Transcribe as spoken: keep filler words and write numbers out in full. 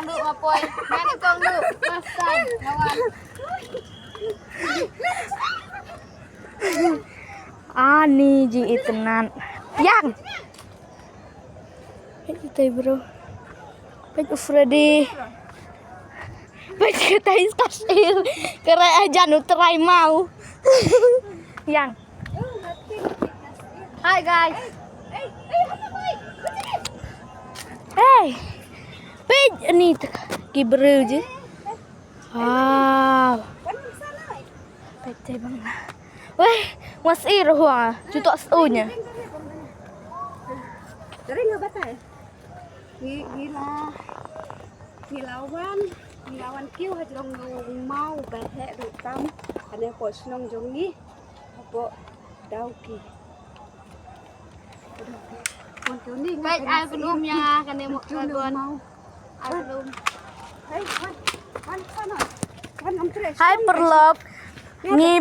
Ndu apoi. Nani kong ndu. Masai. Lawan. Ani ji itenan. Yang. Peit utai bro. Peit u Freddy. Peit katai kasir. Kere ajan u trai mau. Yang. Hi guys. Hey. Peit ani tak ki bro ji. Wow. Peit tai bang. Weh, mas ir huang. Jutok seunya. Dari nggak batal. Ngi ngi la ngi la wan ngi la wan kiew ha jrong nong mau ba heh ruh tam. Ane po shnong jong ngi. Hapo Dawki. Peit ai pynum ïa nga kane mo ka gon. Ai pynum. Hai paralok. Ngi